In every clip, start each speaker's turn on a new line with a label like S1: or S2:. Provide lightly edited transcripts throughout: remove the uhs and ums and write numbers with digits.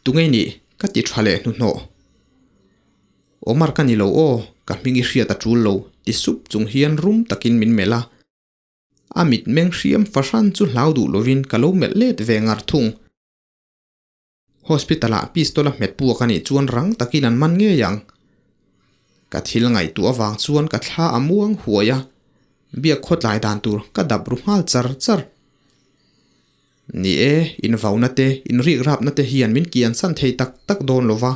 S1: Tunge i nih? Ka ti tha leh hnuhnawh. Omar ka ni lo aw, ka hming i hriat a tul lo, ti sup chung hian rum takin min melh a. A mitmeng hriam fahran chu hlau duh lovin ka lo melh let ve ngar thung. Hospital ah pistol a hmet puak a nih chuan rang takin an man ngei ang. Ka thil ngaihtuah avang chuan ka thla a muang huai a, biak khawtlai dan tur ka dap ru nghal char char. Ni e, invauna te, inrikrapna te hian min kiansan thei tak tak dawn lo va,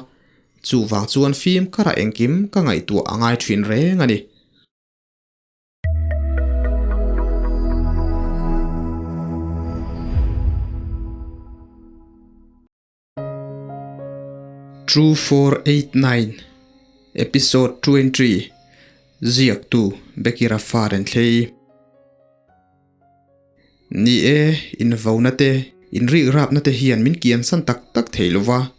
S1: chuvang chuan fim karah engkim ka ngaihtuah a ngai thin reng a ni. 2489 Episode 23 Ziaktu Becky Rafa Renthlei Ni e, invauna te, inrikrapna te hian min kiansan tak tak thei lova,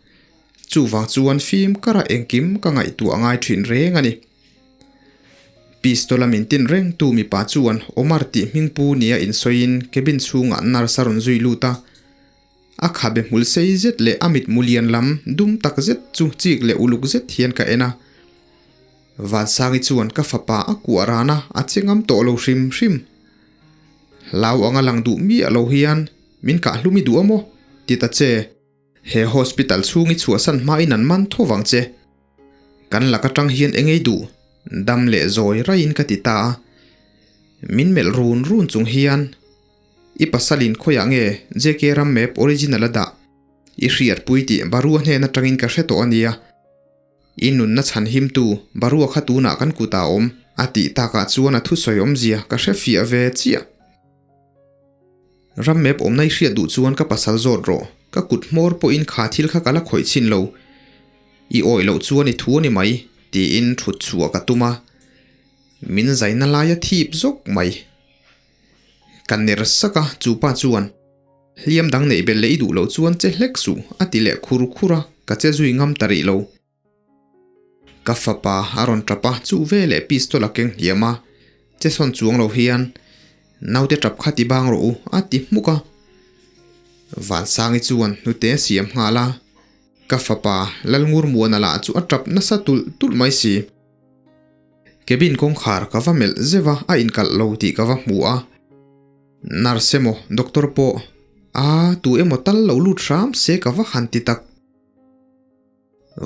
S1: chuvang chuan fim karah engkim ka ngaihtuah a ngai thin reng a ni. Pistol a min tin reng tu mipa chuan Omar tih hming pu nia insawiin cabin chhungah nurse a rawn zui lut a. A khabe hmul sei zet leh a mitmu lian lam dum tak zet chu chik leh uluk zet hian ka en a. Vansangi chuan ka fapa a kuah ran a, a che ngam tawh lo hrim hrim. Hlau anga lang duh miah lo hian min kah hlum i duh a maw? ti ta che. He hospital chhung i chhuahsan hmain an man tho vang che. Kan lak atang hian eng ei duh? Dam leh zawi raiin ka ti ta a. Min melh run run chung hian, I pasalin khawiah nge JK ram map original a dah? I hriatpui tih Barua hnen atangin ka hre tawh a nia. I nunna chhan himtu Barua kha tunah kan kutah a awm, a tih takah chuan a thusawi awmzia ka hre fiah ve chiah. Ram map awmna i hriat duh chuan ka pasal zawt rawh, ka kut hmawr pawhin kha thil kha ka la khawih chhin lo. I awih loh chuan i thu a ni mai, tiin thut chhuah ka tum a. Min zaina laia thip zawk mai. Ka ner sak a, chu pa chuan, Hliam dang neih belh leh i duh loh chuan che hlek suh, a ti leh khur khur a, ka che zui ngam ta rih lo. Ka fapa a rawn tap a, chu veleh pistol a keng hniam a, che sawn chuang lo hian, Naute tap kha ti bang rawh u, a ti hmuk a. Vansangi chuan hnute a siam nghal a, ka fapa Lalngurmuana lah chu a tap nasa tulh tulh mai si. Cabin kawngkhar ka va melh zeuh a, a inkalh lo tih ka va hmu a. Nurse emaw doctor pawh, a tu emaw tal lo lut hram se ka va han ti tak.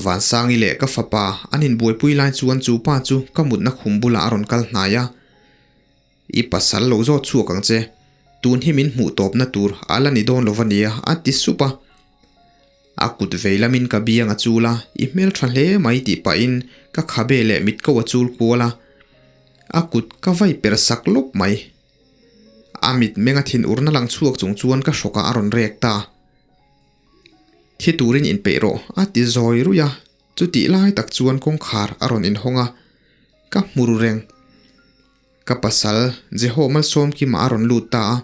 S1: Vansangi leh ka fapa an inbuaipui lai chuan chu pa chu ka mutna khum bulah a rawn kal hnai a, I pasal lo zawt chhuak ang che, tun hi min hmuh tawpna tur a la ni dawn lo va nia a ti sup a. A kut vei lamin ka biang a chul a, I hmeltha hle mai tih pahin ka khabe leh mit ko a chul kual a, a kut ka vai per sak lawp mai. A mitmeng a thinurna lang chhuak chung chuan ka hrawkah a rawn rek ta. Thi turin inpeih rawh, a ti zawi ruih a, chutih lai tak chuan kawngkhar a rawn inhawng a, ka hmu ru reng. Ka pasal Jeho Malsawmkima a rawn lut ta a,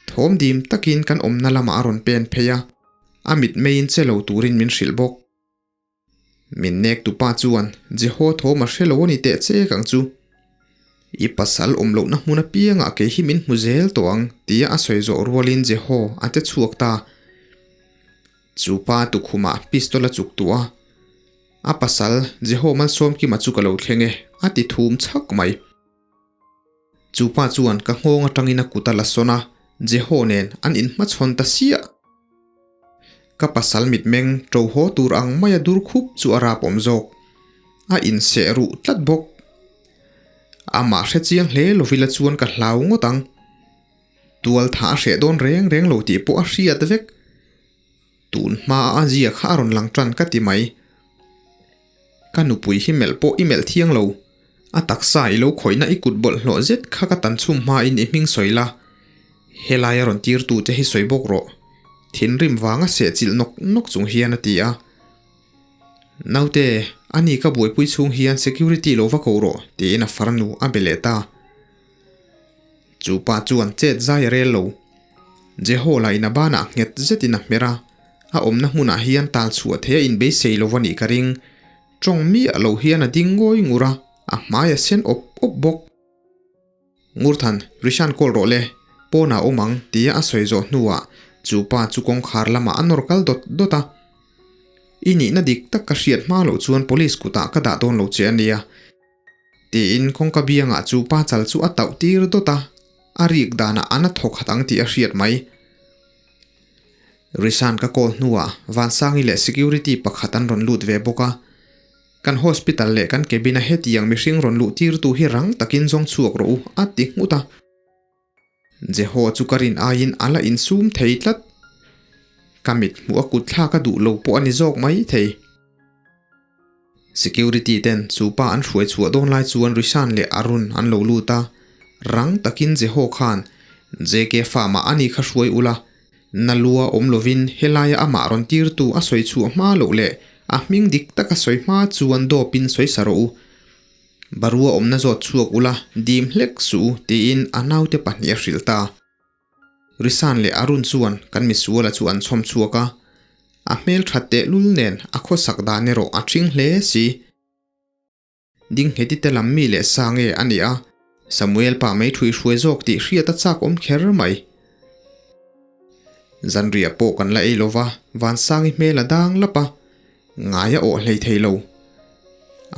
S1: thawm dim takin kan awmna lamah a rawn pen phei a, a mitmeiin che lo turin min hrilh bawk. Min nek tu pa chuan Jeho thawm a hre lo a ni teh chek ang chu. I pasal awm lohna hmun apiangah kei hi min hmu zel tawh ang tia a sawi zawh rualin Jeho a che chhuak ta. Chu pa tukhumah pistol a chuk tuah a, a pasal Jeho Malsawmkima chu ka lo thleng e a ti thum chhak mai. Chu pa chuan ka nghawng atangin a kut a la sawn a, Jeho nen an inhmachhawn ta siah. Ka pasal mitmeng ṭo haw tur ang maia dur khup chu a rap awm zawk. A inseh ruh tlat bawk. Amah hre chiang hle lovila chuan ka hlau ngawt ang. Tual tha a hreh dawn reng reng lo tih pawh a hriat vek. Tun hmaa a zia kha a rawn lang ṭan ka ti mai. Ka nupui hi melh pawh i melh thiang lo. A taksa i lo khawihna i kut bawlhhlawh zet kha ka tan chhum hmain i hming sawi la. Helai a rawn tirtu che hi sawi bawk rawh. Thinrim vanga sehchilh nawk nawk chung hian a ti a. Naute, ani ka buaipui chhung hian security lo va ko rawh, tiin a farnu a be leh ta. Chu pa chuan chet zai a rel lo. Jehola in a banah nghet zetin a hmer a, a awmna hmunah hian tal chhuah theia inbeisei lo a nih ka ring. Tawng miah lo hian a ding ngawi ngur a, a hmai a sen awp awp bawk. Ngurthan, Rishan call rawh le, pawnah awm ang, tia a sawi zawh hnuah chu pa chu kawngkhar lamah a nawr kal dawt dawt a. I nihna dik tak ka hriat hma loh chuan police kutah ka dah dawn lo che a nia. Tiin kawngka biangah chu pa chal chu a tauh tir dawt a, a rik danah a na thawk hat ang tih a hriat mai. Rishan ka call hnuah Vansangi leh security pakhat an rawn lut ve bawk a. Kan hospital leh kan cabin a hetiang mihring rawn luh tirtu hi rang takin zawng chhuak rawh u, a ti nghut a. Jeho chu ka rin aiin a la insum thei tlat. Ka mit hmuh a kut thlak a duh lo pawh a ni zawk mai thei. Security ten chu pa an hruai chhuah dawn lai chuan Rishan leh Arun an lo lut a, rang takin Jeho khan JK farm ah ani kha hruai ula, na lua awm lovin helaia amah rawn tirtu a sawi chhuah hma loh leh a hming dik taka sawi hma chuan dawpin sawi sa rawh u. Barua awmna zawt chhuak ula, dim hlek suh u, tiin a naute pahnih a hrilh ta. Risan leh Arun chuan kan misuala chu an chhawm chhuak a, a hmel that tehlul nen a khawsak dan erawh a ṭhing hle si. Dingheti te lam mi leh sa nge a nih a, Samuel pa mai ṭhui hruai zawk tih hriat a chak awm kher mai. Zanriah pawh kan la ei lo va, Vansangi hmel a dang lap a, Ngai a awh hlei thei lo.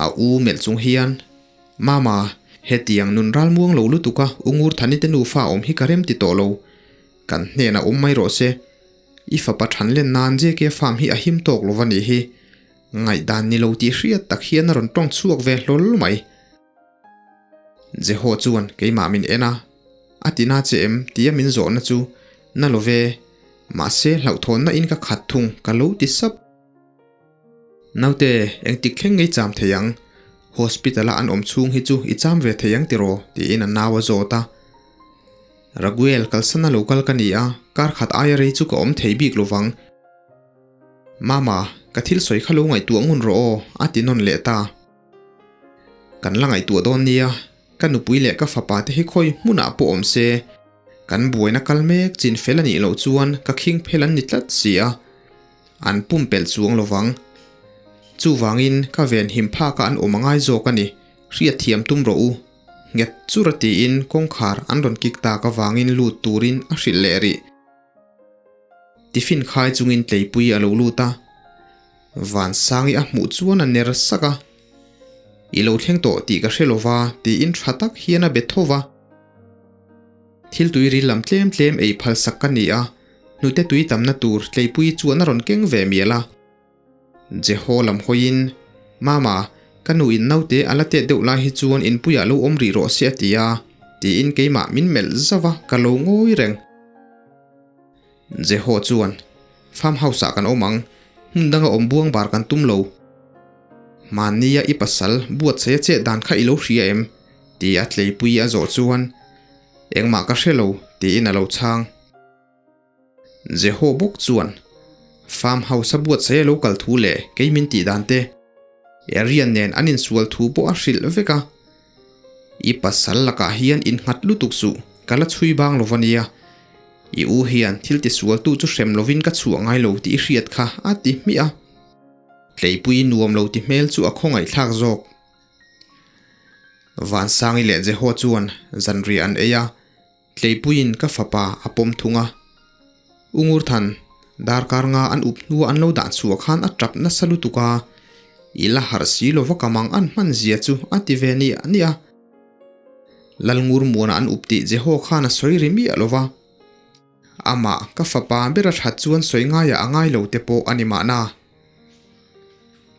S1: A u melh chung hian, Mama, hetiang nun ralmuang lo lutuk a u Ngurthani te nufa awm hi ka rem ti tawh lo. Kan hnenah awm mai rawh se. I fapa than len nan JK Farm hi a him tawk lo va nih hi. Ngaihdan ni lo tih hriat tak hian a rawn tawng chhuak ve hlawl mai. Jeho chuan keimah min en a, A ti na che em? tia min zawhna chu na lo ve, mahse hlauhthawnna in ka khat thung ka lo ti sap. Naute, engtik thleng ngei cham thei ang? Hospital a an awm chhung hi chu i cham ve thei ang tiraw? tiin a nau a zawt a. Raguel, kalsana lo kal ka ni a, kar khat aia rei chu ka awm thei bik lovang. Mama, ka thil sawi kha lo ngaihtuah ngun rawh aw, a ti nawn leh ta. Kan la ngaihtuah dawn nia, ka nupui leh ka fapa te hi khawi hmunah pawh awm se, kan buaina kal mek chin fel a nih loh chuan ka khing phel an ni tlat si a, an pumpelh chuang lo vang. Chuvangin ka venhim phaka an awm a ngai zawk a ni, hriatthiam tum rawh u. Nghet chura tiin kawngkhar an rawn kik tak avangin lut turin a hrilh leh rih. Tiffin khai chungin tleipui a lo lut a, Vansangi a hmuh chuan a ner sak a, I lo thleng tawh tih ka hre lo va tiin tha tak hian a be tho va. Thil tui ril lam tlem tlem ei phal sak ka ni a, hnute tui tamna tur tleipui chuan a rawn keng ve mial a. Jeho lam hawiin, Mama, ka nu in naute a la tet deuh lai hi chuan inpuiah lo awm rih rawh se a ti a, tiin keimah min melh zauh a, ka lo ngawi reng. Jeho chuan, Farm house ah kan awm ang, hmun danga awm buang bar kan tum lo. Mahnia i pasal buatsaia chet dan kha i lo hria em? ti a tleipui a zawh chuan, Engmah ka hre lo, tiin a lo chhang. Jeho bawk chuan farm house a buatsaih a lo kal thu leh kei min tih dan te Arian nen an insual thu pawh a hrilh vek a. I pasal lakah hian innghat lutuk suh, ka la chhui bang lo va nia. I u hian thil tisualtu chu hrem lovin ka chhuah ngai lo tih i hriat kha a ti hmiah a. Tleipui nuam lo ti hmel chu a khawngaihthlak zawk. Vansangi leh Jeho chuan zanriah an ei a. Tleipuiin ka fapa a pawm thung a. U Ngurthan, darkar nga an up hnua an lo dah chhuah khan a tap nasa lutuk a, i la harh si lova ka mang an hman zia chu a ti ve niah niah a. Lal Ngurmuana an up tih Jeho khan a sawi ri miah lova. Amah ka fapa ber a that chuan sawi ngaiah a ngai lo te pawh a ni mahna.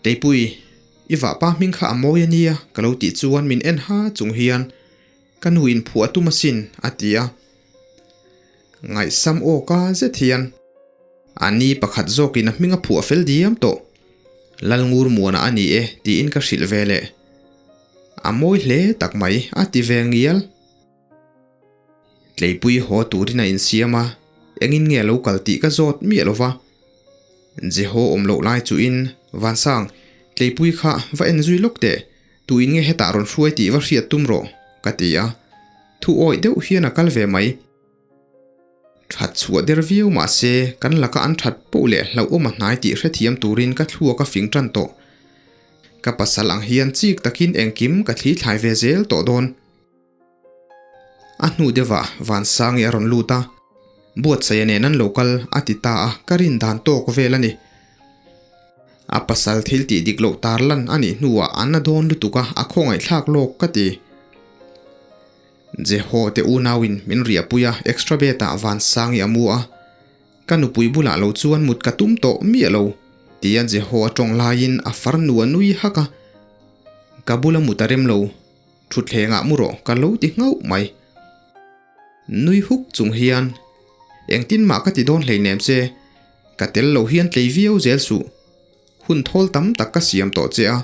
S1: Tleipui, i vahpa hming kha a mawi a nia ka lo tih chuan min en ha chung hian Ka nu in phuah a tum asin, a ti a. Ngaihsam aw ka zet hian. A ni pakhat zawkin a hming a phuah fel diam tawh. Lalngur Muana a ni e, tiin ka hrilh ve leh. A mawi hle tak mai, a ti ve ngial. Tleipui haw turin a insiam a, engin nge a lo kal tih ka zawt miah lo va. Jeho awm loh lai chuhin, Vansang, Tleipui kha va en zui lawk teh, Tuin nge hetah rawn hruai tih va hriat tum rawh, ka ti a. Thu awih deuh hian a kal ve mai. That chhuah der viau mah se, kan laka an that poh leh hlauhawm a hnai tih hrethiam turin ka thluak a fing tan tawh. Ka pasal ang hian chik takin engkim ka thli thlai ve zel tawh dawn. A hnu deuhah Vansangi a rawn lut a, Buatsaia nen an lo kal a ti ta a, ka rin dan tawk vel a ni. A pasal thil tih dik loh tar lan a nih hnuah an la dawn lutuk a, a khawngaihthlak lawk ka ti. Jeho te unauin min riahpui a, extra bed ah Vansangi a mu a. Ka nupui bulah lo chuan mut ka tum tawh miah lo, tia Jeho a tawng laiin a farnu a nui hak a. Ka bula mut a rem lo, thutthlengah mu rawh ka lo ti nghauh mai. Nui huk chung hian, Engtin mah ka ti dawn hleinem che, ka tel lo hian tlei viau zel suh. Hun thawl tam tak ka siam tawh che a,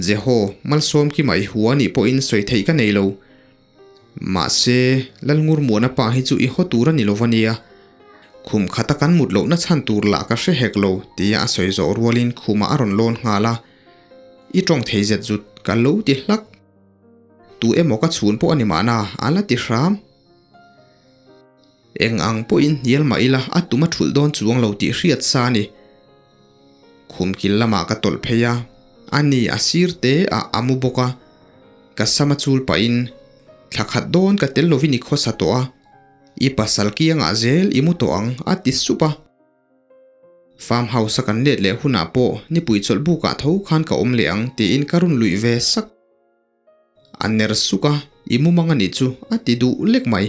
S1: Jeho, malsawm ki mai hua nih pawhin sawi theih ka nei lo. Mahse, Lalngurmuana pa hi chu i haw tur a ni lo va nia. Khum khata kan mut lohna chhan tur lah ka hre hek lo, tia a sawi zawh rualin khumah a rawn lawn nghal a. I tawng thei zet zut ka lo ti hlak. Tu emaw ka chhun pawh a ni mahna, a la ti hram. Eng ang pawhin hnial mah ila a tum a thulh dawn chuang lo tih hriat sa a ni. Khum kil lamah ka tawlh phei a, a ni a sir te ah a mu bawk a. Ka sam a chul pahin, Thla khat dawn ka tel lovin i khawsa tawh a, i pasal kiangah zel i mu tawh ang a ti sup a. Farm house a kan let leh hunah pawh nipui chawlh bukah tho khan ka awm leh ang tiin ka run luih ve sak. A ner suk a, i mumang a nih chu a ti duh lek mai.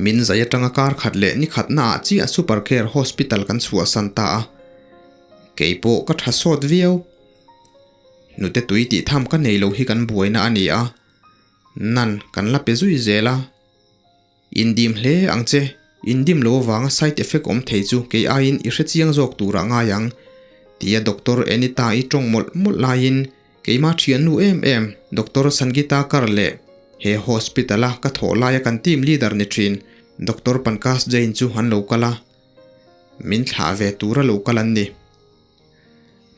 S1: Min zai atanga kar khat leh ni khatna ah chiah Super Care Hospital kan chhuahsan ta a. Kei pawh ka tha sawt viau. Nute tui tih tham ka nei lo hi kan buaina a ni a. Nan kan la pe zui zel a. Indim hle ang che, indim lo avanga side effect awm thei chu kei aiin i hrechiang zawk turah ngai ang, tia Doctor Anita i tawng mawlh mawlh laiin keima thiannu em em Doctor Sangita Kar leh he hospital a ka thawh laia kan team leader ni thin Doctor Pankaj Jain chu an lo kal a, min thlah ve tura lo kal an ni.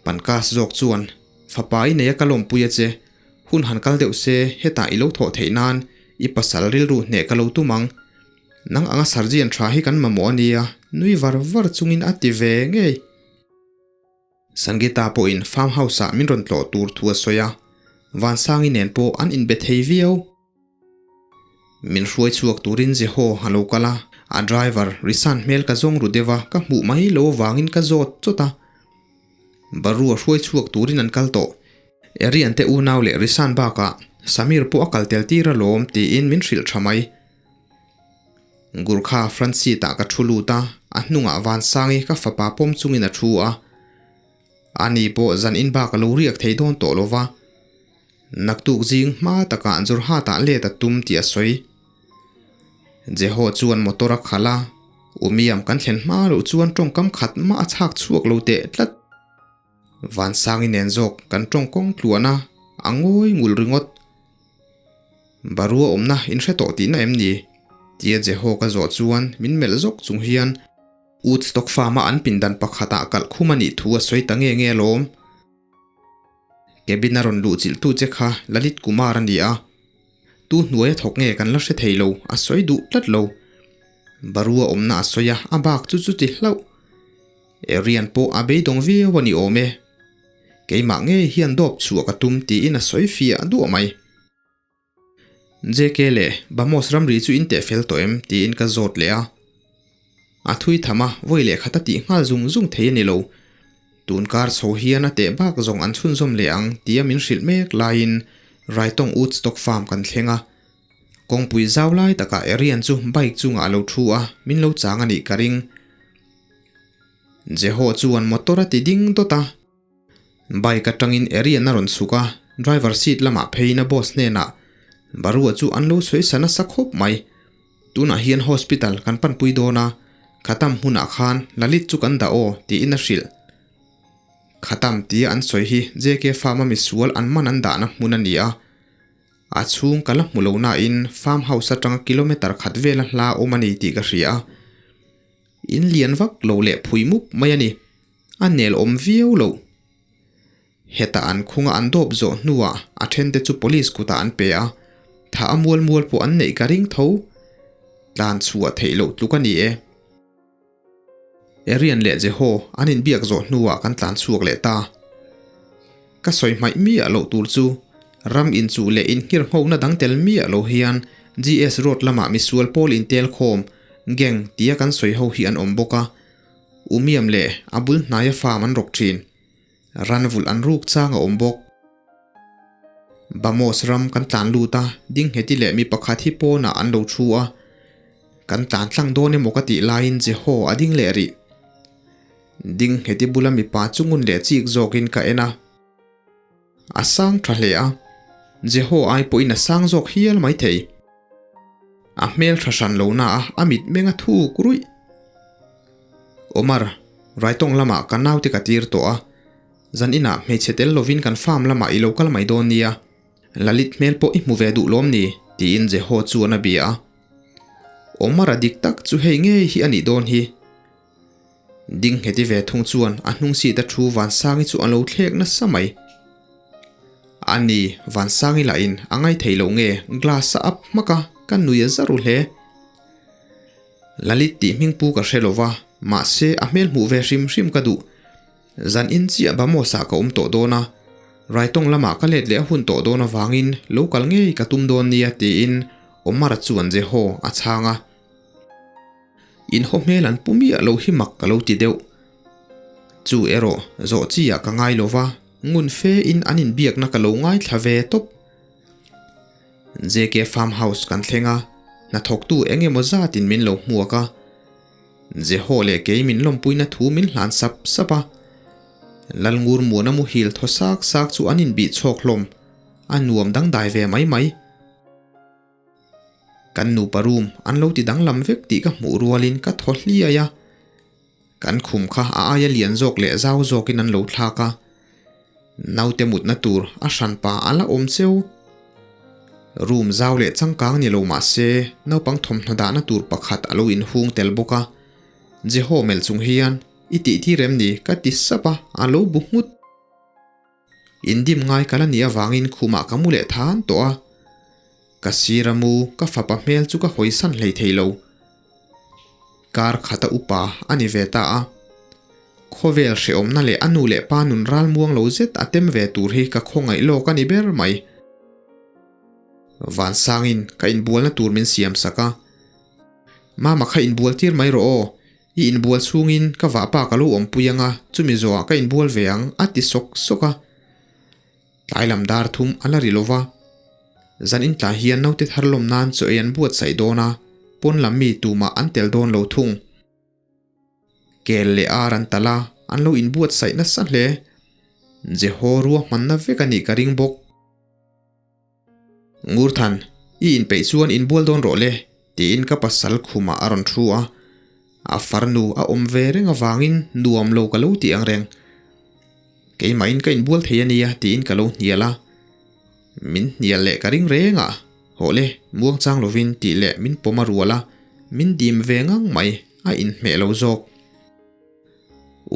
S1: Pankaj zawk chuan, Fapa i nei a ka lawmpui a che, Hun han kal deuh se, hetah i lo thawh theih nan i pasal rilru hneh ka lo tum ang. Nang anga surgeon tha hi kan mamawh a nia, nui var var chungin a ti ve ngei. Sangeeta pawhin farm house ah min rawn tlawh tur thu a sawi a, Vansangi nen pawh an inbe thei viau. Min hruai chhuak turin Jeho a lo kal a, a driver Risan hmel ka zawng ru deuh a, ka hmuh mai lo avangin ka zawt chawt a. Barua hruai chhuak turin an kal tawh. Arian te unau leh Risan bakah Samir pawh a kal tel tir alawm tiin min hrilh tha mai. Gurkha front seat ah ka thu lut a, a hnungah Vansangi ka fapa pawm chungin a thu a. Ani pawh zan in bak a lo riak thei dawn tawh lo va. Naktuk zing hma takah Jorhat ah let a tum tih a sawi. Jeho chuan motor a khalh a, Umiam kan thlen hma loh chuan tawngkam khat mah a chhak chhuak lo teh tlat. Vansangi nen zawk kan tawng kawng tluan a, a ngawi ngul ringawt. Barua awmna in hre tawh tihna em ni? Tia Jeho ka zawh chuan min melh zawk chung hian Woodstock farm a an pindan pakhatah kalh khum a nih thu a sawi ta nge nge alawm. Cabin a rawn luh chilh tu che kha Lalit Kumar a ni a, tu hnuai a thawk nge kan la hre thei lo, a sawi duh tlat lo. Barua awmna a sawi a, a bak chu chuti hlauh. Arian pawh a beidawng viau a ni awm e. Keimah ngei hian dawp chhuah ka tum tiin a sawi fiah duah mai. JK leh BrahMos ramri chu in teh fel tawh em? tiin ka zawt leh a. A thui tham a, vawi leh khat a tih nghal zung zung thei a ni lo. Tun kar chho hian a teh bak zawng an chhunzawm leh ang tia min hrilh mek laiin Raitawng Woodstock Farm kan thleng a. Kawngpui zau lai takah Arian chu bike chungah a lo thu a, min lo chang a nih ka ring. Jeho chuan motor a ti ding dawt a. Bike atangin Arian a rawn chhuk a, driver seat lamah pheiin a boss hnenah Barua chu an lo sawi sa nasa khawp mai. Tunah hian hospital kan panpui dawn a, Khatam hmunah khan Lalit chu kan dah aw tiin a hrilh. Khatam tia an sawi hi JK Farm a misual an man an dahna hmun a ni a. A chhung ka la hmu lo nain farm house atanga kilometer khat vela hla awm a ni tih ka hria a. In lian vak lo leh phui mup mai a ni. A nel awm viau lo. Heta an khunga an dawp zawh hnuah a thente chu police kutah an pe a, tha a mual mual pawh an neih ka ring tho. Tlan chhuah theih loh tluk a ni e. Arian leh Jeho an inbiak zawh hnuah kan tlan chhuak leh ta. Ka sawi hmaih miah loh tur chu ram inchuh leh inghirhngona dang tel miah lo hian GS Road lamah misual pawl intel khawm, gang, tia kan sawi ho hi an awm bawk a. Umiam leh a bul hnaia farm an rawk thin. Ran vulh an ruk chang a awm bawk. Bamos ram kan tlan lut a, Dingheti leh mi pakhat hi pawnah an lo thu a. Kan tlan tlang dawn emaw ka tih laiin Jeho a ding leh rih. Dingheti bula mipa chu ngun leh chik zawkin ka en a. A sang tha hle a, Jeho ai pawhin a sang zawk hial maithei. A hmel tha hran lo na a, a mit meng a thuk ruih. Omar, Raitawng lamah ka naute ka tir tawh a, zan inah hmeichhe tel lovin kan farm lamah i lo kal mai dawn nia, Lalit hmel pawh i hmu ve duh lawm ni? tiin Jeho chuan a bia a. Omar a dik tak chu hei ngei hi a nih dawn hi. Ding ngheti ve thung chuan a hnung seat a thu Vansangi chu a lo thlek nasa mai. A ni, Vansangi lahin a ngaithei lo nge glass a up hmak a, ka nui a za ru hle. Lalit tih hming pu ka hre lo va, mahse a hmel hmuh ve hrim hrim ka duh. Zan in chiah Bamos-ah ka awm tawh dawn a, Raitawng lamah ka let leh a hun tawh dawn avangin lo kal ngei ka tum dawn nia tiin Omar chuan Jeho a chhang a. In haw hmel an pu miah lo hi mak ka lo ti deuh. Chu erawh zawh chi ah ka ngai lo va, ngun fe in an inbiakna ka lo ngaithla ve tawp. JK Farm House kan thleng a, hnathawktu eng emaw zatin min lo hmuak a. Jeho leh kei min lawmpuina thu min hlan sap sap a. Lalngur muana muhil thaw sak sak chu an inbih chhawk hlawm, a nuam dangdai ve mai mai. Kan nupa room an lo ti danglam vek tih ka hmuh rualin ka thaw hliai a, kan khum kha a aia lian zawk leh zau zawkin an lo thlak a, naute mutna tur a hranpa a la awm cheu. Room zau leh changkang ni lo mah se naupang thawmhnaw dahna tur pakhat a lo inhung tel bawk a, Jeho melh chung hian i tih tir em ni ka ti sap a, a lo bu nghut. Indim ngai ka la nih avangin khumah ka mu leh than tawh a. Ka sir a mu, ka fapa hmel chu ka hawisan hlei thei lo. Kar khata upa a ni ve ta a. Khawvel hrehawmna leh a nu leh pa nun ral muang lo zet a tem ve tur hi ka khawngaih lawk a ni ber mai. Vansangin ka inbualna tur min siam sak a. Mama kha inbual tir mai rawh aw, I inbual chhungin ka vahpa ka lo awmpui anga chumi zawhah ka inbual ve ang a ti sawk sawk a. Tlai lam dar thum a la ri lo va. Zan intlai hian naute thar lawm nan chaw ei an buatsaih dawn a, pawn lam mi tumah an tel dawn lo thung. Kel leh ar an talh a, an lo inbuatsaih nasa hle. Jeho ruahmanna vek a nih ka ring bawk. Ngurthan, i inpeih chuan inbual dawn rawh le, tiin ka pasal khumah a rawn thu a. A farnu a awm ve reng avangin nuam lo ka lo ti ang reng. Keimahin ka inbual thei a nia tiin ka lo hnial a. Min hnial leh ka ring reng a, hawh le, muangchang lovin tih leh min pawm a rual a, min dim ve ngang mai, a inhmeh lo zawk.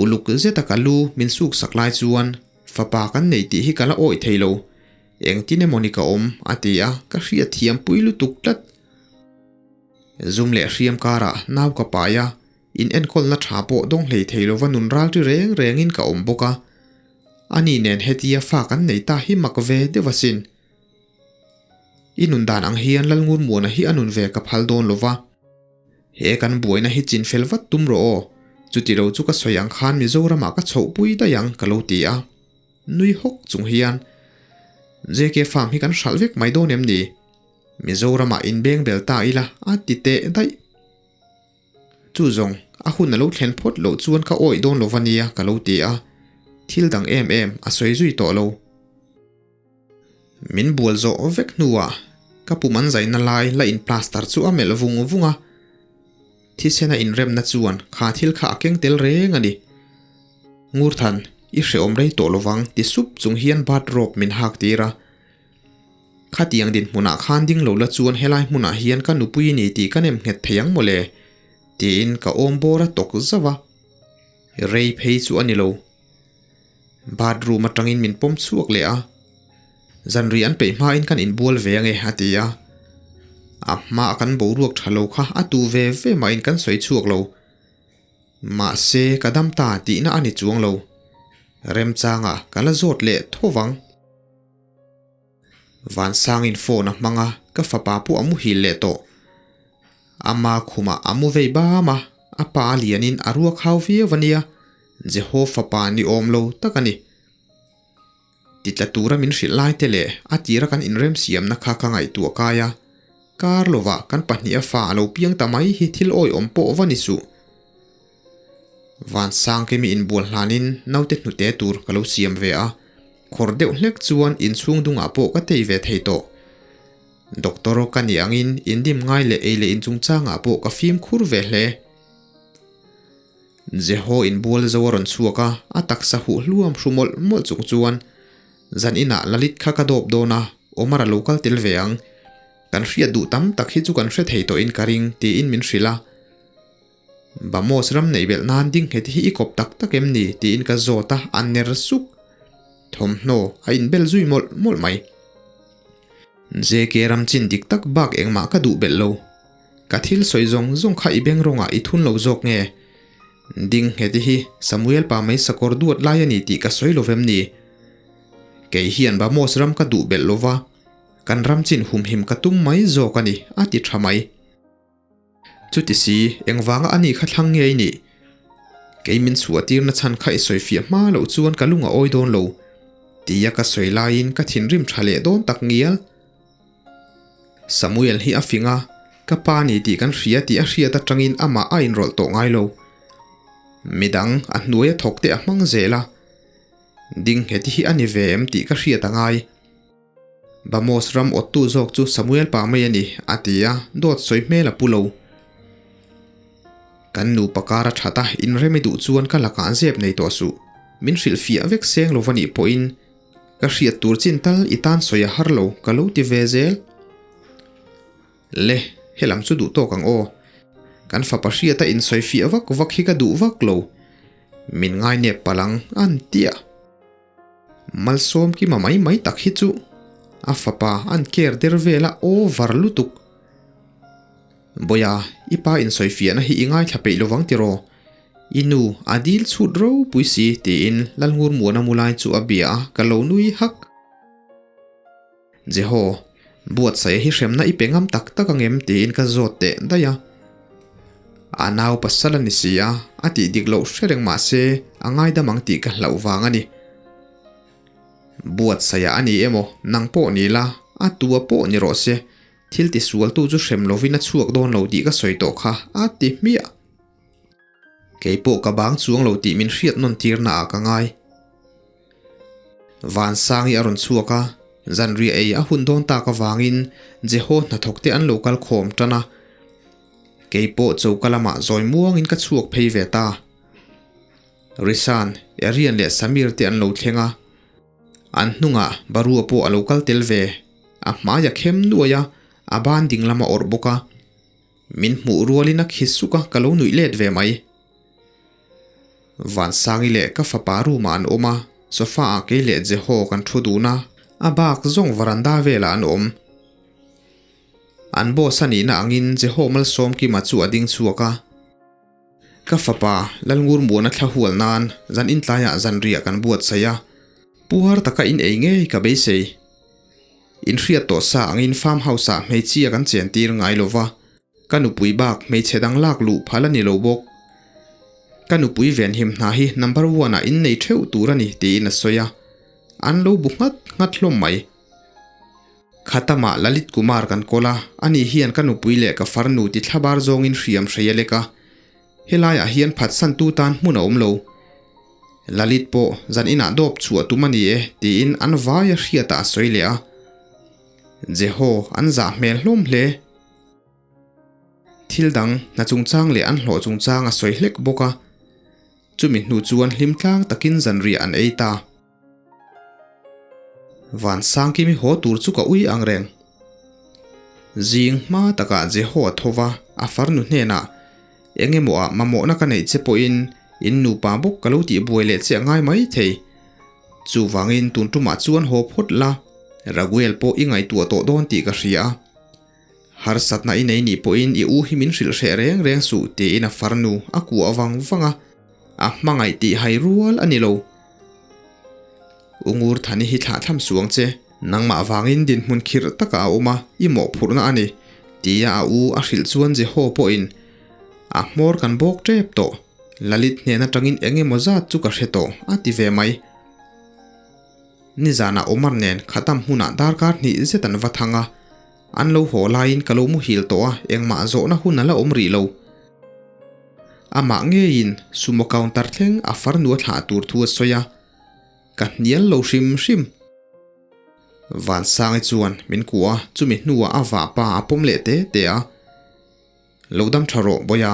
S1: Uluk zeta ka lu min suk sak lai chuan fapa kan nei tih hi ka la awih thei lo. Engtin emaw ni ka awm a ti a, ka hriat thiam pui lutuk tlat. Zum leh hriam karah nau ka pai a, in enkawlna tha pawh dawng hlei thei lova nun ralṭi reng rengin ka awm bawk a. Ani nen hetia fa kan nei ta hi mak ve deuh asin. I nun dan ang hian Lalngurmuana hi a nun ve ka phal dawn lova. He kan buaina hi chin fel vat tum rawh aw, chuti lo chu ka sawi ang khan Mizoramah ka chhohpui daih ang ka lo ti a. Nui hawk chung hian JK Farm hi kan hralh vek mai dawn em ni? Mizoramah inbeng bel ta ila a ti teh daih. Chu zawng, a hun a lo thlen phawt loh chuan ka awih dawn lo va nia ka lo ti a, thil dang em em a sawi zui tawh lo. Min bual zawh vek hnuah ka pum an zaina lai la in plaster chu a melh vung vung a, thisena inremna chuan kha thil kha a keng tel reng a ni. Ngurthan, i hrehawm rei tawh lovang ti sup chung hian bathrobe min hak tir a. Khatiang dinhmunah khan ding lo la chuan helai hmunah hian ka nupui ni tih ka nem nghet thei ang mawle tiin ka awm bawr a tawk zauh a. Rei phei chu a ni lo. Bathroom atangin min pawm chhuak leh a, Zanri an peih hmain kan inbual ve ange a ti a. A hmaa kan boruak tha lo kha a tu ve ve mahin kan sawi chhuak lo. Mahse ka dam ta tihna a ni chuang lo. Remchangah ka la zawt leh tho vang. Vansangin phone a hmang a, ka fapa pawh a muhil leh tawh. Ama khumah a mu vei bam a. A pa a lianin a ruak hau viau a nia, Jeho fapa ni awm lo tak a ni. Titla tura min hrilh lai te leh a tira kan inremsiamna kha ka ngaihtuah kai a, kar lovah kan pahniha fa a lo piang ta mai hi thil awihawm pawh va ni suh. Vansangkimi inbual hlanin naute hnute tur ka lo siam ve a, khawr deuh hlek chuan inchhung dungah pawh ka tei ve thei tawh. Doctor ka nih angin indim ngai leh ei leh inchungchangah pawh ka fimkhur ve hle. Jeho inbual zo a rawn chhuak a, a taksa huh hluam hru mawlh mawlh chung chuan, Zan inah Lalit kha ka dawp dawn a, Omar a lo kal tel ve ang. Kan hriat duh tam tak hi chu kan hre thei tawhin ka ring, tiin min hrilh a. Bamos ram neih belh nan ding nghet hi i kawp tak tak em ni? tiin ka zawt a, a ner suk. Thawmhnaw a inbel zui mawlh mawlh mai. JK ram chin dik tak bak engmah ka duh belh lo. Ka thil sawi zawng zawng kha i beng rawngah i thun lo zawk nge? Ding nghet hi Samuel pa mai sakawr duat lai a ni tih ka sawi lo vem ni? Kei hian Bamos ram ka duh belh lo va, kan ram chin humhim ka tum mai zawk a ni, a ti tha mai. Chuti si, engvanga a ni kha thlang nge i nih? Kei min chhuah tirna chhan kha i sawi fiah hma loh chuan ka lung a awi dawn lo, tia ka sawi laiin ka thinrim tha leh dawn tak ngial. Samuel hi a fing a, ka pa ni tih kan hria tih a hriat atangin amah a inrawlh tawh ngai lo. Midang a hnuaia thawk te a hmang zel a, ding nghet hi a ni ve em tih ka hriat a ngai. Bamos ram awttu zawk chu Samuel pa mai a ni, a ti a, dawt sawi hmel a pu lo. Kan nupa kar a that a, inrem i duh chuan ka lakah zep nei tawh suh. Min hrilhfiah vek seng lo va nih pawhin ka hriat tur chin tal i tan sawi a har lo, ka lo ti ve zel. Le, helam chu duh tawk ang aw. Kan fapa hriata insawifiah vak vak hi ka duh vak lo. Min ngainep palh ang, an ti a. Malsawm kima mai mai tak hi chu a fapa an care der vel a over lutuk. Bawia, i pa insawifiahna hi i ngaithla peih lovang tiraw? I nu a dil chhut ropui si tiin Lalngur Muana mu lai chu a bia a, ka lo nui hak. Jeho, buatsaih hi hremna i pe ngam tak tak angem tiin ka zawt teh daih a. A nau pasal a ni si a, a tih dik loh hre reng mah se a ngaidam ang tih ka hlauh vang a ni. Buatsaih a ni emaw, nang pawh ni la, a tua pawh ni rawh se, thil tisualtu chu hrem lovin a chhuak dawn lo tih ka sawi tawh kha, a ti hmiah. Kei pawh ka bang chuang lo tih min hriat nawn tirna ah ka ngai. Vansangi a rawn chhuak a, zanriah ei a hun dawn tak avangin Jeho hnathawk te an lo kal khawm tan a. Kei pawh choka lamah zawi muangin ka chhuak phei ve ta. Rishan, Arian leh Samir te an lo thleng a. An hnungah Barua pawh a lo kal tel ve. A hmai a khem nuai a, a ban ding lam a awrh bawk a. Min hmuh rualin a khi suk a, ka lo nuih let ve mai. Vansangi leh ka fapa room ah an awm a, sofa ah kei leh Jeho kan thu dun a, a bak zawng varanda velah an awm. An boss a nihna angin Jeho Malsawmkima chu a ding chhuak a. Ka fapa Lalngurmuana thla hual nan zan intlaiah zanriah kan buatsaih a, puar taka in ei ngei ka beisei. Inhriat tawh sa angin farm house ah hmeichhia kan chen tir ngai lo va, ka nupui bak hmeichhe dang lak luh phal a ni lo bawk. Ka nupui venhim hna hi number one ah innei theuh tur a ni tiin a sawi a, an lo bu nghat nghat hlawm mai. Khatamah Lalit Kumar kan kawl a, ani hian ka nupui leh ka farnu ti thlabar zawngin hriam hrei a lek a, helaiah hian phatsantu tan hmun a awm lo. Lalit pawh zan inah dawp chhuah tum a ni e tiin an vai a hriatah a sawi leh a. Jeho an zah hmel hlawm hle. Thil dang hna chungchang leh an hlawh chungchang a sawi hlek bawk a. Chumi hnu chuan hlim tlang takin zanriah an ei ta. Vansangkimi haw tur chu ka ui ang reng. Zing hma takah Jeho a tho va, a farnu hnenah, Eng emaw ah mamawhna ka neih che pawhin in nupa bawk ka lo tihbuai leh che a ngai mai thei. Chuvangin tun tumah chuan haw phawt la, Raguel pawh i ngaihtuah tawh dawn tih ka hria a. Harsatna i nei nih pawhin i u hi min hrilh hreh reng reng suh tiin a farnu a kuah vang vang a, a hmangaih tih hai rual a ni lo. U Ngurthani hi thlah thlam suang che. Nangmah vangin dinhmun khirh takah a awm a, i mawhphurhna a ni, tia a u a hrilh chuan Jeho pawhin. A hmawr kan bawk tep tawh. Lalit hnen atangin eng emaw zat chu ka hre tawh, a ti ve mai. Nizanah Omar nen Khatam hmunah darkar hnih zet an va thang a. An lo haw laiin ka lo muhil tawh a, engmah zawhna hun a la awm rih lo. Amah ngeiin sumo counter thleng a farnu a thlah tur thu a sawi a, ka hnial lo hrim hrim. Vansangi chuan min kuah a, chumi hnuah a vahpa a pawm leh te te a. Lo dam tha rawh Bawia,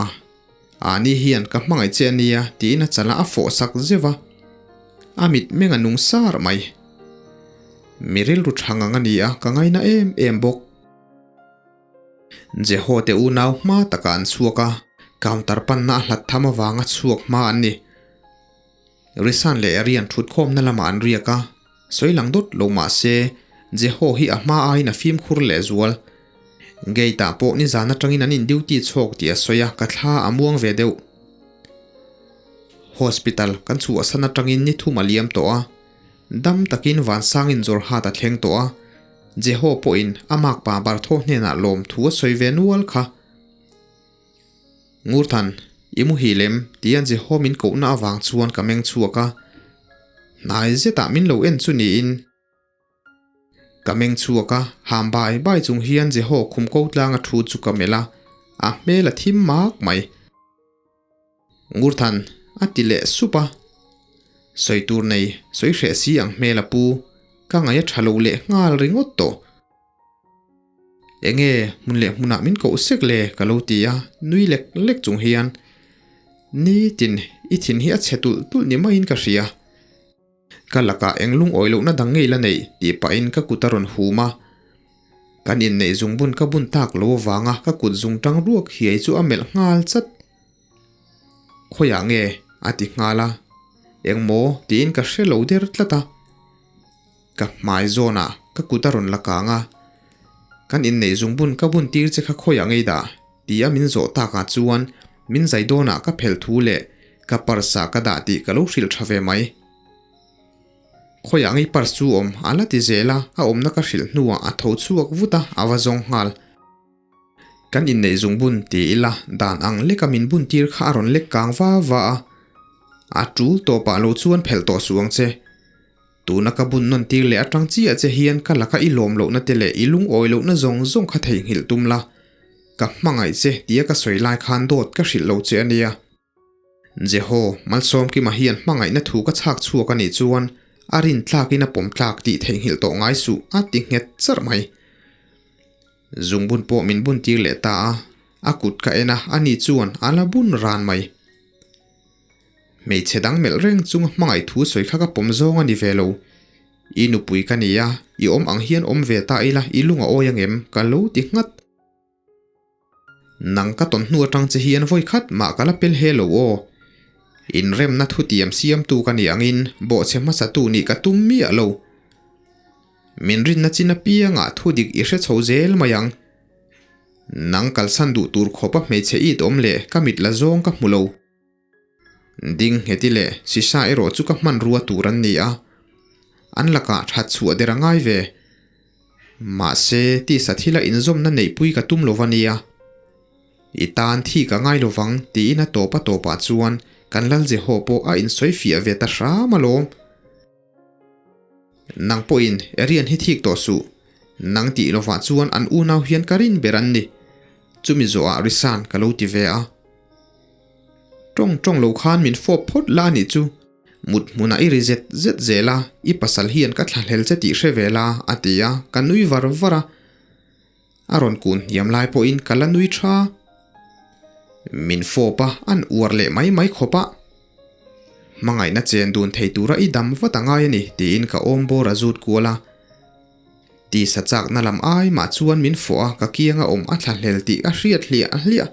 S1: Ani hian ka hmangaih che ania tiin a chala a fawh sak zeuh a, a mit meng a nung sar mai. Mi rilru tha ngang a ni a, ka ngaina em em bawk. Jeho te unau hma takah an chhuak a, counter panna a hlat tham avanga chhuak hma an ni. Risan leh Arian thutkhawmna lamah an riak a, sawi lang dawt lo mah se, Jeho hi a hma aiin a fimkhur leh zual. Gate ah pawh nizan atangin an in duty chhawk tih a sawi a, ka thla a muang ve deuh. Hospital kan chhuahsan atangin ni thum a liam tawh a, dam takin Vansangin Jorhat a thleng tawh a, Jeho pawhin a makpa Bartho hnenah lawmthu a sawi ve nual kha. Ngurthan, i muhil em? tia Jeho min kohna avang chuan ka meng chhuak a, hnai zetah min lo en chu niin. Ka meng chhuak a, ham bai bai chung hian Jeho khum ko tlanga thu chu ka melh a, a hmel a thim mak mai. Ngurthan, a ti leh sup a. Sawi tur nei, sawi hreh si ang hmel a pu, ka ngaih a tha lo leh nghal ringawt tawh. Enge hmun leh hmunah min koh sek le ka lo ti a, nui lek lek chung hian nitin i thin hi a chhe tulh tulh ni maiin ka hria. Ka lakah eng lungawi lohna dang ngei la neih tih pahin ka kut a rawn hum a. Kan inneih zungbun ka bun tak lo avanga ka kut zungtang ruak hiai chu a melh nghal chat. Khawiah nge? a ti nghal a. Engmaw tiin ka hre lo der tlat a. Ka hmai zawnah ka kut a rawn la kang a, Kan inneih zungbun ka bun tir che kha khawiah ngei dah? ti a min zawh takah chuan min zai dawnah ka phelh thu leh ka purse ah ka dah tih ka lo hrilh tha ve mai. Khawiah ngei purse chu awm a la ti zel a, a awmna ka hrilh hnuah a tho chhuak vut a, a va zawng nghal. Kan inneih zungbun ti ila dan ang leka min bun tir kha a rawn lek kang va va a, a tul tawpah lo chuan phelh tawh suh ang che. Tuna ka bun nawn tir leh atang chiah che hian ka laka i lawm lohna te leh i lungawi lohna zawng zawng kha theihnghilh tum la, ka hmangaih che tia ka sawi lai khan dawt ka hrilh lo che a nia. Jeho, Malsawmkima hian hmangaihna thu ka chhak chhuak a nih chuan a rin tlakin a pawm tlak tih theihnghilh tawh ngai suh a ti nghet charh mai. Zungbun pawh min bun tir leh ta a, a kut ka en a, ani chuan a la bun ran mai. Hmeichhe dang melh reng chunga hmangaih thu sawi kha ka pawm zawng a ni ve lo. I nupui ka ni a, i awm ang hian awm ve ta ila i lung a awi angem? Ka lo ti nghat. Nang ka tawn hnu atang che hian vawi khat mah ka la pel he lo aw. Inremna thutiam siamtu ka nih angin bawhchhe hmasatu nih ka tum miah lo. Min rinna chin apiangah thudik i hre chho zel mai ang. Nang kalsan duh tur khawpa hmeichhe it awm leh ka mit la zawng ka hmu lo. Ding ngheti leh sisa erawh chu ka hmanrua tur an ni a, an lakah that chhuah der a ngai ve. Mahse, tisa thila inzawmna neihpui ka tum lo va nia. I tan thi ka ngai lo vang tiin a tawp a tawpah chuan kan Lal Jeho pawh a insawi fiah ve ta hram alawm. Nang pawhin Arian hi thik tawh suh. Nang tih lovah chuan an unau hian ka rin ber an ni. Chumi zawhah Risan ka lo ti ve a. Tawng tawng lo khan min fawp phawt la anih chu. Mut hmunah i ri zet zet zel a, i pasal hian ka thlahlel che tih hre ve la, a ti a, ka nui var var a. A rawn kun hniam lai pawhin ka la nui tha. Min fawp a, an uar leh mai mai khawp a. Hmangaihna chen dun thei tura i dam vat a ngai a ni tiin ka awm bawr a zut kual a. Tisa chakna lam ai mah chuan min fawh a, ka kianga awm a thlahlel tih a hriat hliah hliah.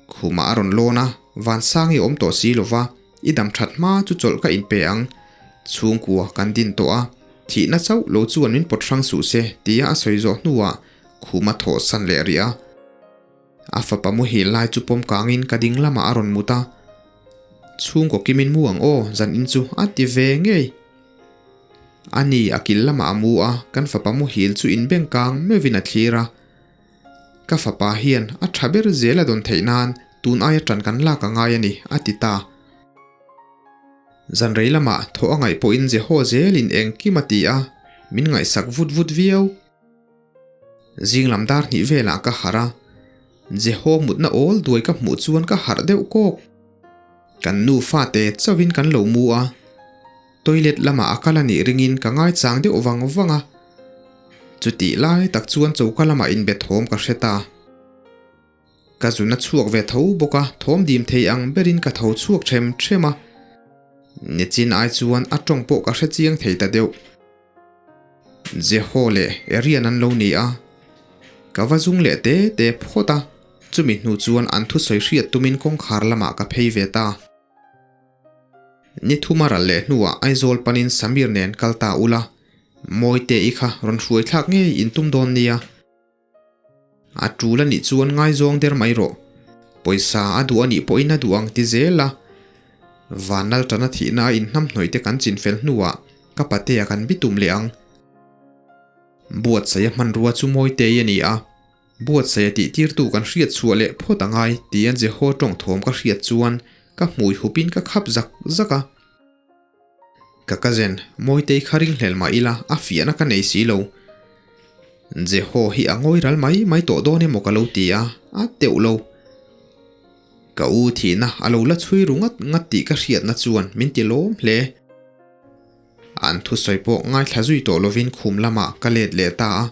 S1: Khumah a rawn lawn a, Vansang i awm tawh si lova, i dam that hma chu chawlh ka inpe ang. Chhungkua kan din tawh a, thihna chauh lo chuan min pawt hrang suh se tia a sawi zawh hnuah khuma thawh san leh rih a. A fapa muhil lai chu pawm kangin ka ding lamah a rawn mut a, Chhungkaw kimin mu ang aw, zan in chu a ti ve ngei. A ni a kil lamah a mu a, kan fapa muhil chu inbeng kang meuhin a thlir a. Ka fapa hian a tha ber zel a dawn theih nan tun aia tan kan lak a ngai a ni, a ti ta. Zan rei lamah thaw a ngaih pawhin Jeho zelin engkim a ti a, min ngaihsak vut vut viau. Zing lam dar hnih velah ka harh a, Jeho mutna awl duai ka hmuh chuan ka harh deuh kawk. Kan nu fate chauhin kan lo mu a, toilet lamah a kal a nih ringin ka ngaichang deuh vang vang a. Chutih lai tak chuan choka lamah inbe thawm ka hre ta. Ka zun a chhuak ve tho bawk a, thawm dim thei ang berin ka tho chhuak them them a. Nichin ai chuan a tawng pawh ka hre chiang thei ta deuh. Jeho leh Arian an lo ni a, ka va zung leh te te phawt a, chumi hnu chuan an thusawi hriat tumin kawngkhar lamah ka phei ve ta. Ni thuma ral leh hnuah Aizawl panin Samir nen kal ta ula, Mawite-i kha rawn hruai thlak ngei in tum dawn nia. A tul a nih chuan ngaizawng der mai rawh. Pawisa a duh a nih pawhin a duh ang ti zel a. Vanlal tana thihna a inhnamhnawih te kan chinfel hnuah ka patea kan bitum leh ang. Buatsaia hmanrua chu Mawitei a ni a. Buatsaia tihtirtu kan hriat chhuah leh phawt a ngai tia Jeho tawng thawm ka hriat chuan ka hmui hupin ka khap zak zak a. Ka cousin, Mawitei kha ringhlel mah ila a fiahna ka nei si lo. Jeho hi a ngawi ral mai mai tawh dawn emaw ka lo ti a, a teuh lo. Ka u thihna a lo la chhui ru ngat ngat tih ka hriatna chuan min ti lawm hle. An thusawi pawh ngaithla zui tawh lovin khum lamah ka let leh ta a.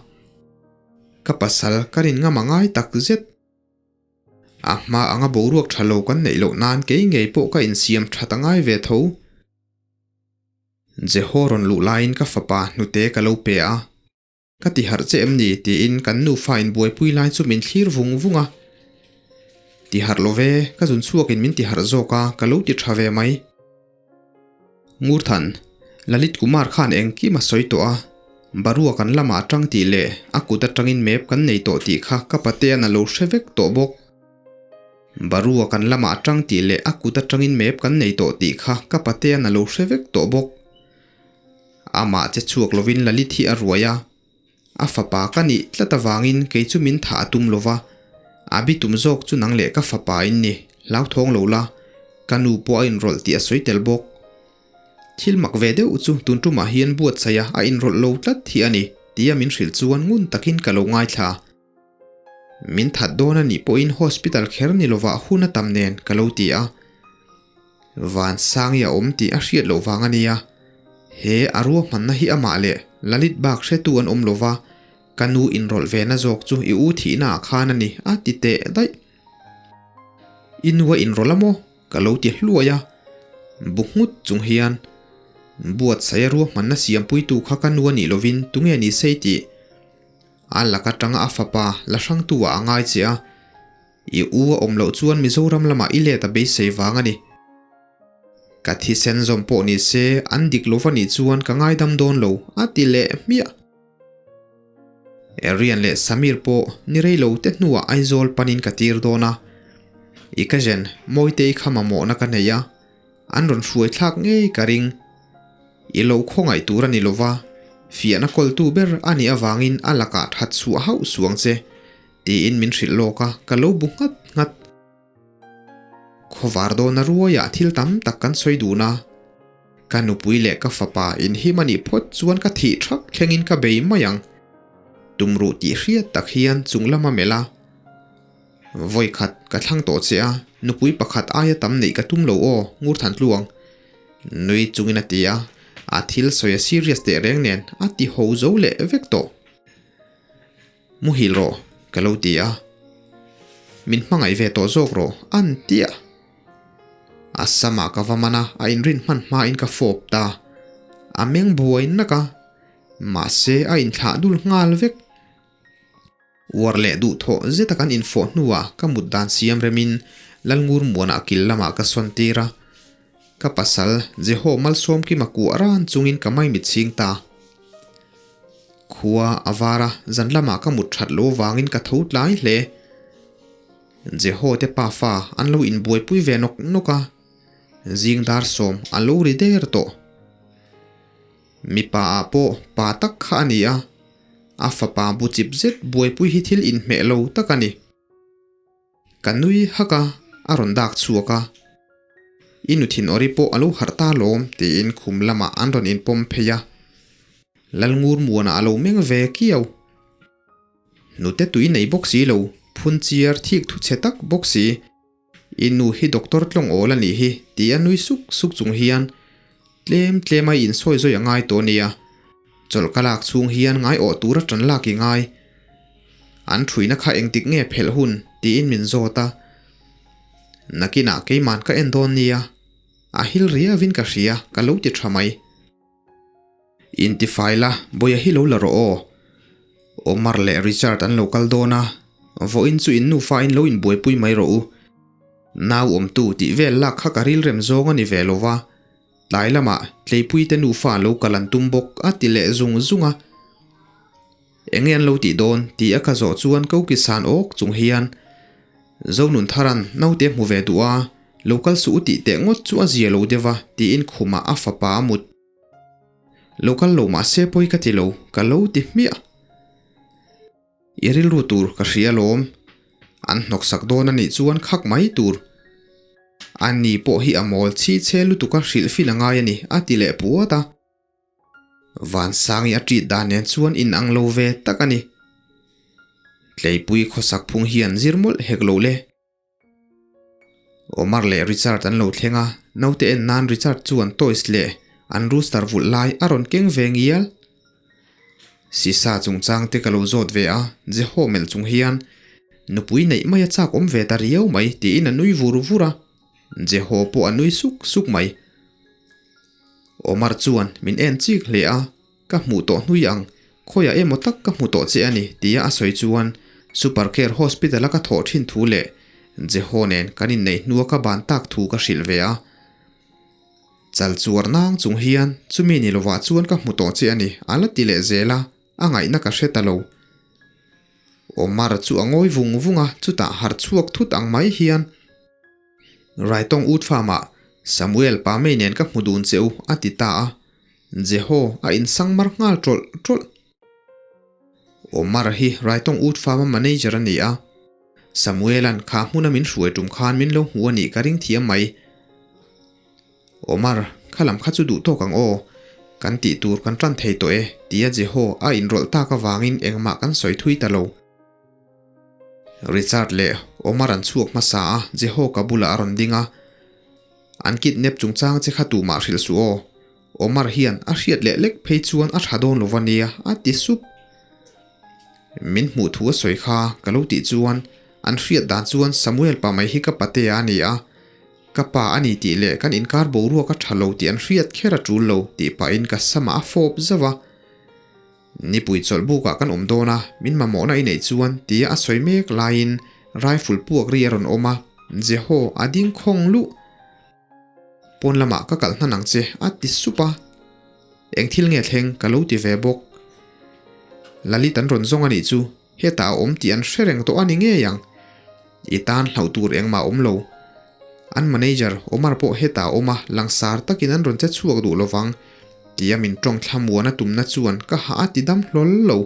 S1: Ka pasal ka rin ngam a ngai tak zet. A hma anga boruak tha lo kan neih loh nan kei ngei pawh ka insiam that a ngai ve tho. Jeho rawn luh laiin ka fapa hnute ka lo pe a. Ka ti harh che em ni? tiin kan nufa inbuaipui lai chu min thlir vung vung a. Ti harh lo ve, ka zun chhuakin min ti harh zawk a, ka lo ti tha ve mai. Ngurthan, Lalit Kumar khan engkim a sawi tawh a, Barua kan lamah atang tih leh a kut atangin map kan nei tawh tih kha ka patean a lo hre vek tawh bawk. Barua kan lamah atang tih leh a kut atangin map kan nei tawh tih kha ka patean a lo hre vek tawh bawk. Amah che chhuak lovin Lalit hi a ruai a, A fapa ka nih tlat avangin kei chu min thah a tum lo va, a bitum zawk chu nang leh ka fapa in ni, hlauthawng lo la, ka nu pawh a inrawlh tih a sawi tel bawk. Thil mak ve deuh chu tun tumah hian buatsaih a a inrawlh lo tlat hi a ni, tia min hrilh chuan ngun takin ka lo ngaithla. Min that dawn a nih pawhin hospital kher ni lovah hun a tam nen ka lo ti a. Van Sangi a awm tih a hriat loh vang a nia. He a ruahmanna hi amah leh Lalit bak hretu an awm lova, ka nu inrawlh ve na zawk chu i u thihna ah khan a ni a ti teh daih. I nu a inrawlh a maw? Ka lo ti hluai a. Bu nghut chung hian buatsaih a ruahmanna siampuitu kha ka nu a nih lovin tunge ni sei tih A lak atanga a fapa la hrangtu ah a ngai che a, i u a awm loh chuan Mizoram lamah i let a beisei vang a ni. Ka thisen zawm pawh ni se an dik lo va nih chuan ka ngaidam dawn lo, a ti leh hmiah. Arian leh Samir pawh ni rei lo te hnuah Aizawl panin ka tir dawn a, i cousin Mawitei kha mamawhna ka nei a, An rawn hruai thlak ngei ka ring. I lo khawngaih tur a ni lova, fiahna kawltu ber a nih avangin a lakah that chhuah hauh suang che, tiin min hrilh lawk a, ka lo bu nghat nghat. Khawvar dawna ruaiah thil tam tak kan sawi dun a, ka nupui leh ka fapa inhim a nih phawt chuan ka thih thak thlengin ka bei mai ang. Tumruh tih hriat tak hian chung lama melh a. Vawi khat ka thlang tawh che a, nupui pakhat aia tam neih ka tum lo aw, Ngurthan Tluang. Nui chungin a ti a, a thil sawi a serious teh reng nen a ti ho zo leh vek tawh. Muhil rawh, ka lo ti a. Min hmangaih ve tawh zawk rawh, an ti a. A samah ka va man a, a inrin hman hmain ka fawp ta. A meng buai nak a, mahse a inthlah dul nghal vek. Uar leh duhthawh zeta kan infawh hnuah ka mut dan siam remin Lalngur Muanah kil lamah ka sawn tir a. Ka pasal Jeho Malsawmkima kuah ran chungin ka maimit chhing ta. Khua a var a, zan lamah ka mut that lo vangin ka tho tlai hle. Jeho te pafa an lo inbuaipui ve nawk nawk a, zing dar sawm a lo ri der tawh. Mipa ah pawh pa tak kha a ni a. A fapa bu chip zet buaipui hi thil inhmeh lo tak a ni. Ka nui hak a, a rawn dak chhuak a. I nu thin awri pawh a lo harh ta lawm tiin khum lamah an rawn inpawm phei a. Lalngur muanah a lo meng ve kiau. Nute tui nei bawk si lo, phun chiar thik thu chhe tak bawk si. I nu hi doctor tlawng awl a nih hi ti a nui suk suk chung hian tlem tlem a insawi zawi a ngai tawh nia. Chawlh ka lak chhung hian ngai awh tura tan lak i ngai. An thuina kha engtik nge phelh hun tiin min zawt a. Nakinah keiman ka en dawn nia. A hil riauin ka hria ka lo ti tha mai. Intifai la, Bawia hi lo la rawh aw. Omar leh Richard an lo kal dawn a, vawiin chu in nufa in lo inbuaipui mai rawh u. Nau awmtu tih vel lak kha ka rilrem zawng a ni ve lo va, tlai lamah Tleipuite nufa lo kal an tum bawk a ti leh zung zung a. Enge an lo tih dawn tih a ka zawh chuan Koki san awk chung hian Zonunthara'n naute hmu ve duh a, lo kal suh u tih teh ngawt chu a zia lo deuh a tiin khumah a fapa a mut. Lo kal lo mah se pawi ka ti lo, ka lo ti hmiah. I rilru tur ka hria alawm. An hnawksak dawn a nih chuan khak mai tur. A ni pawh hi a mawl chhi chhe lutuk a hrilh fin a ngai a ni, a ti leh puat a. Vansangi a ṭit dan nen chuan in ang lo ve tak a ni. Tleipui khawsak phung hian zir mawlh hek lo le. Omar leh Richard an lo thleng a, naute en nan Richard chuan toys leh an rooster vulh lai a rawn keng ve ngial. Sisa chungchang te ka lo zawt ve a, Jeho melh chung hian, Nupui neih mai a chak awm ve ta riau mai tiin a nui vur vur a, Jeho pawh a nui suk suk mai. Omar chuan min en chik hle a. Ka hmuh tawh hnui ang, khawiah emaw tak ka hmu tawh che a ni, tia a sawi chuan Super Care Hospital-a ka thawh thin thu leh Jeho nen kan inneih hnua ka ban tak thu ka hrilh ve a. Chal chuar nang chung hian chumi ni lovah chuan ka hmu tawh che a ni, a la ti leh zel a, a ngaihna ka hre ta lo. Omar chu a ngawi vung vung a, chutah harh chhuak thut ang mai hian. Raitawng ut farm-ah Samuel pa mei nen ka hmu dun che u, a ti ta a. Jeho a insang mar nghal tawlh tawlh. Omar hi Raitawng ut farm-a manager a ni a. Samuel-a'n kha hmuna min hruai tum khan min lo hmu a nih ka ring thiam mai. Omar, kha lam kha chu duh tawk ang aw. Kan tih tur kan tan thei tawh e, tia Jeho a inrawlh tak avangin engmah kan sawi thui ta lo. Richard leh Omar an chhuak hmasa a, Jeho ka bulah a rawn ding a. An kidnap chungchang che kha tumah hrilh suh aw. Omar hian a hriat leh lek phei chuan a tha dawn lo va nia, a ti sup. Min hmuh thu a sawi kha ka lo tih chuan an hriat dan chuan Samuel pa mai hi ka patea a ni a. Ka pa a ni tih leh kan inkar boruak a tha lo tih an hriat kher a tul lo tih pahin ka samah a fawp zauh a. Nipui chawlh bukah kan awm dawn a, min mamawhna i neih chuan tia a sawi mek laiin rifle puak ri a rawn awm a, Jeho a ding khawng luh. Pawn lamah ka kalh hnan ang che a ti sup a, eng thil nge thleng ka lo ti ve bawk. Lalit an rawn zawng a nih chu, hetah a awm tih an hre reng tawh a ni ngei ang. I tan hlauh tur engmah a awm lo. An manager Omar pawh hetah a awm a, langsar takin an rawn che chhuak duh lovang. Tia min tawng thlamuan a tumna chuan ka hah a ti dam hlawl lo.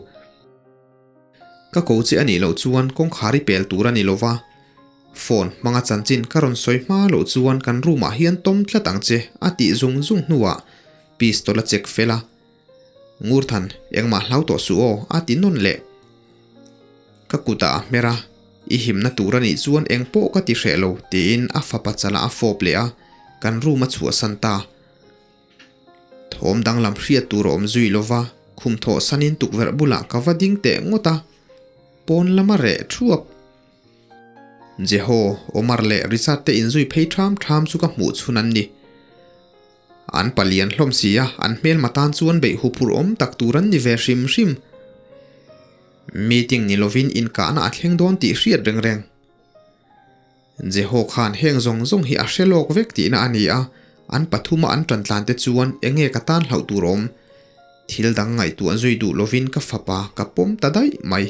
S1: Ka ko che a nih loh chuan kawngkhar i pel tur a ni lova, phone hmanga chanchin ka rawn sawi hma loh chuan kan room ah hian tawm tlat ang che a tih zung zung hnuah pistol a check fel a. Ngurthan, engmah hlau tawh suh aw a ti nawn leh. Ka kutah a hmer a, I himna tur a nih chuan eng pawh ka ti hreh lo tiin a fapa chalah a fawp leh a, kan room a chhuahsan ta. Thawm danglam hriat tur a awm zui lova, khum thawh sanin tukverh bulah ka va ding teh ngawt a, pawn lama reh thuap. Jeho, Omar leh Richard te inzui phei ṭham ṭham chu ka hmuh chhun an ni. An palian hlawm si a, an hmelma tan chuan beih huphurh awm tak tur an ni ve hrim hrim. Meeting ni lovin inkahna a thleng dawn tih hriat reng reng. Jeho khan heng zawng zawng hi a hre lawk vek tihna a ni a, an pathuma an tan tlan te chuan enge ka tan hlauh tur awm? Thil dang ngaihtuah zui duh lovin ka fapa ka pawm ta daih mai.